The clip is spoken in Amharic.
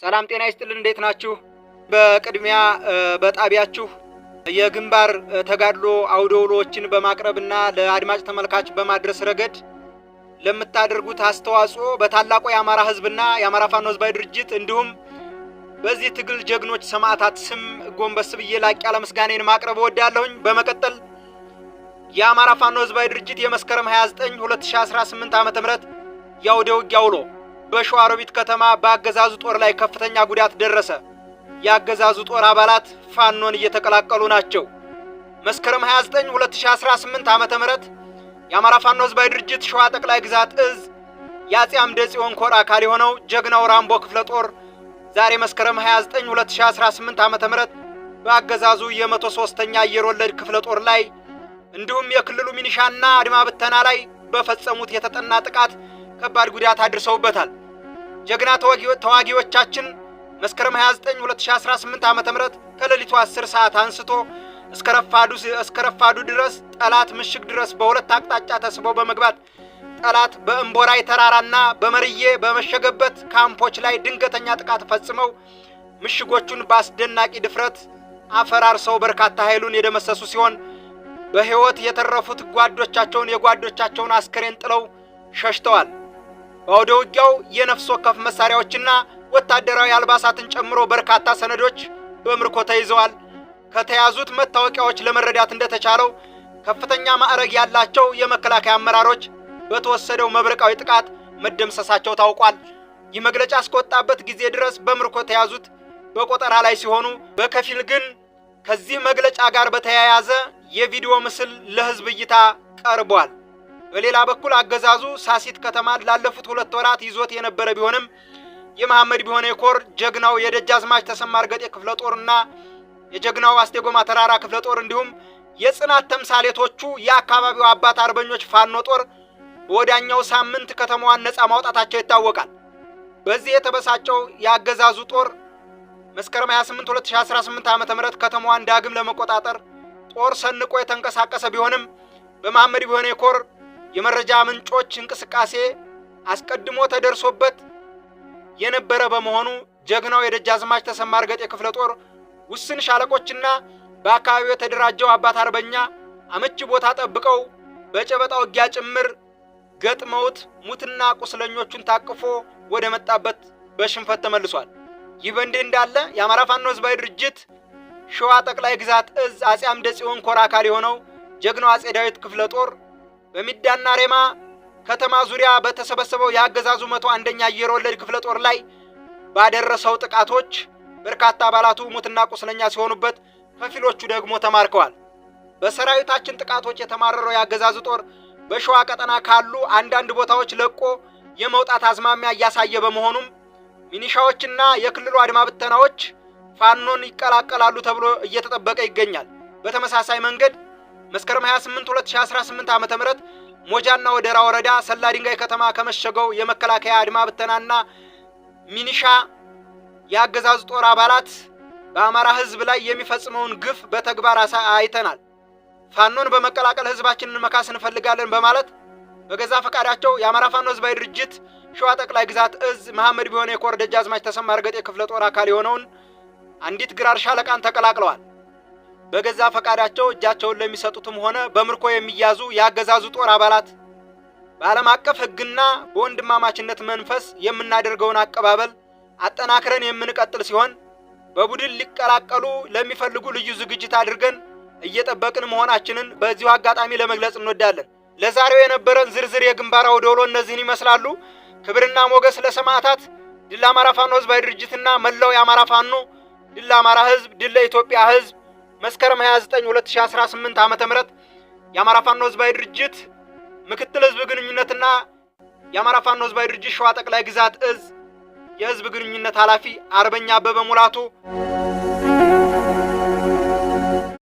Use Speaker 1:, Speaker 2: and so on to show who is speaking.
Speaker 1: ሰላም ጤና ይስጥልን። እንዴት ናችሁ? በቅድሚያ በጣቢያችሁ የግንባር ተጋድሎ አውደ ውሎዎችን በማቅረብና ለአድማጭ ተመልካች በማድረስ ረገድ ለምታደርጉት አስተዋጽኦ በታላቁ የአማራ ሕዝብና የአማራ ፋኖ ህዝባዊ ድርጅት እንዲሁም በዚህ ትግል ጀግኖች ሰማዕታት ስም ጎንበስ ብዬ ላቅ ያለ ምስጋናዬን ማቅረብ እወዳለሁኝ። በመቀጠል የአማራ ፋኖ ህዝባዊ ድርጅት የመስከረም 29 2018 ዓ.ም የአውደ ውጊያ ውሎ በሸዋሮቢት ከተማ በአገዛዙ ጦር ላይ ከፍተኛ ጉዳት ደረሰ። የአገዛዙ ጦር አባላት ፋኖን እየተቀላቀሉ ናቸው። መስከረም 29 2018 ዓ.ም የአማራ ፋኖ ህዝባዊ ድርጅት ሸዋ ጠቅላይ ግዛት እዝ የአጼ አምደ ጽዮን ኮር አካል የሆነው ጀግናው ራምቦ ክፍለ ጦር ዛሬ መስከረም 29 2018 ዓ.ም በአገዛዙ የ103ኛ አየር ወለድ ክፍለ ጦር ላይ እንዲሁም የክልሉ ሚኒሻና አድማ ብተና ላይ በፈጸሙት የተጠና ጥቃት ከባድ ጉዳት አድርሰውበታል። ጀግና ተዋጊዎቻችን መስከረም 29 2018 ዓ.ም ከሌሊቱ 10 ሰዓት አንስቶ እስከ ረፋዱ ድረስ ጠላት ምሽግ ድረስ በሁለት አቅጣጫ ተስበው በመግባት ጠላት በእምቦራይ ተራራና በመርዬ በመሸገበት ካምፖች ላይ ድንገተኛ ጥቃት ፈጽመው ምሽጎቹን በአስደናቂ ድፍረት አፈራርሰው በርካታ ኃይሉን የደመሰሱ ሲሆን በሕይወት የተረፉት ጓዶቻቸውን የጓዶቻቸውን አስከሬን ጥለው ሸሽተዋል። በአውደ ውጊያው የነፍስ ወከፍ መሳሪያዎችና ወታደራዊ አልባሳትን ጨምሮ በርካታ ሰነዶች በምርኮ ተይዘዋል። ከተያዙት መታወቂያዎች ለመረዳት እንደተቻለው ከፍተኛ ማዕረግ ያላቸው የመከላከያ አመራሮች በተወሰደው መብረቃዊ ጥቃት መደምሰሳቸው ታውቋል። ይህ መግለጫ እስከወጣበት ጊዜ ድረስ በምርኮ ተያዙት በቆጠራ ላይ ሲሆኑ በከፊል ግን ከዚህ መግለጫ ጋር በተያያዘ የቪዲዮ ምስል ለሕዝብ እይታ ቀርቧል። በሌላ በኩል አገዛዙ ሳሲት ከተማን ላለፉት 2 ወራት ይዞት የነበረ ቢሆንም የመሐመድ ቢሆነ ኮር ጀግናው የደጃዝማች ተሰማ እርገጤ ክፍለ ጦርና የጀግናው አስቴጎማ ተራራ ክፍለ ጦር እንዲሁም የጽናት ተምሳሌቶቹ የአካባቢው አባት አርበኞች ፋኖ ጦር በወዲያኛው ሳምንት ከተማዋን ነፃ ማውጣታቸው ይታወቃል። በዚህ የተበሳጨው የአገዛዙ ጦር መስከረም 28 2018 ዓ.ም ከተማዋን ዳግም ለመቆጣጠር ጦር ሰንቆ የተንቀሳቀሰ ቢሆንም በመሐመድ ቢሆነ ኮር የመረጃ ምንጮች እንቅስቃሴ አስቀድሞ ተደርሶበት የነበረ በመሆኑ ጀግናው የደጃዝማች ተሰማ እርገጤ ክፍለ ጦር ውስን ሻለቆችና በአካባቢው የተደራጀው አባት አርበኛ አመቺ ቦታ ጠብቀው በጨበጣ ውጊያ ጭምር ገጥመውት ሙትና ቁስለኞቹን ታቅፎ ወደ መጣበት በሽንፈት ተመልሷል። ይህ በእንዲህ እንዳለ የአማራ ፋኖ ህዝባዊ ድርጅት ሸዋ ጠቅላይ ግዛት እዝ አጼ አምደ ጽዮን ኮር አካል የሆነው ጀግናው አጼ ዳዊት ክፍለ ጦር በሚዳና ሬማ ከተማ ዙሪያ በተሰበሰበው የአገዛዙ 101ኛ አየር ወለድ ክፍለ ጦር ላይ ባደረሰው ጥቃቶች በርካታ አባላቱ ሙትና ቁስለኛ ሲሆኑበት፣ ከፊሎቹ ደግሞ ተማርከዋል። በሰራዊታችን ጥቃቶች የተማረረው የአገዛዙ ጦር በሸዋ ቀጠና ካሉ አንዳንድ ቦታዎች ለቆ የመውጣት አዝማሚያ እያሳየ በመሆኑም ሚኒሻዎችና የክልሉ አድማ ብተናዎች ፋኖን ይቀላቀላሉ ተብሎ እየተጠበቀ ይገኛል። በተመሳሳይ መንገድ መስከረም 28 2018 ዓ.ም ሞጃና ወደራ ወረዳ ሰላ ድንጋይ ከተማ ከመሸገው የመከላከያ አድማ ብተናና ሚኒሻ የአገዛዙ ጦር አባላት በአማራ ሕዝብ ላይ የሚፈጽመውን ግፍ በተግባር አይተናል። ፋኖን በመቀላቀል ሕዝባችንን መካስ እንፈልጋለን በማለት በገዛ ፈቃዳቸው የአማራ ፋኖ ህዝባዊ ድርጅት ሸዋ ጠቅላይ ግዛት እዝ መሐመድ ቢሆነ የኮር ደጃዝማች ተሰማ እርገጤ ክፍለ ጦር አካል የሆነውን አንዲት ግራር ሻለቃን ተቀላቅለዋል። በገዛ ፈቃዳቸው እጃቸውን ለሚሰጡትም ሆነ በምርኮ የሚያዙ የአገዛዙ ጦር አባላት በዓለም አቀፍ ሕግና በወንድማማችነት መንፈስ የምናደርገውን አቀባበል አጠናክረን የምንቀጥል ሲሆን በቡድን ሊቀላቀሉ ለሚፈልጉ ልዩ ዝግጅት አድርገን እየጠበቅን መሆናችንን በዚሁ አጋጣሚ ለመግለጽ እንወዳለን። ለዛሬው የነበረን ዝርዝር የግንባር አውደ ውሎ እነዚህን ይመስላሉ። ክብርና ሞገስ ለሰማዕታት፣ ድል ለአማራ ፋኖ ህዝባዊ ድርጅትና መላው የአማራ ፋኖ፣ ድል ለአማራ ህዝብ፣ ድል ለኢትዮጵያ ህዝብ። መስከረም 29 2018 ዓ.ም የአማራ ፋኖ ህዝባዊ ድርጅት ምክትል ህዝብ ግንኙነትና የአማራ ፋኖ ህዝባዊ ድርጅት ሸዋ ጠቅላይ ግዛት እዝ የህዝብ ግንኙነት ኃላፊ አርበኛ አበበ ሙላቱ።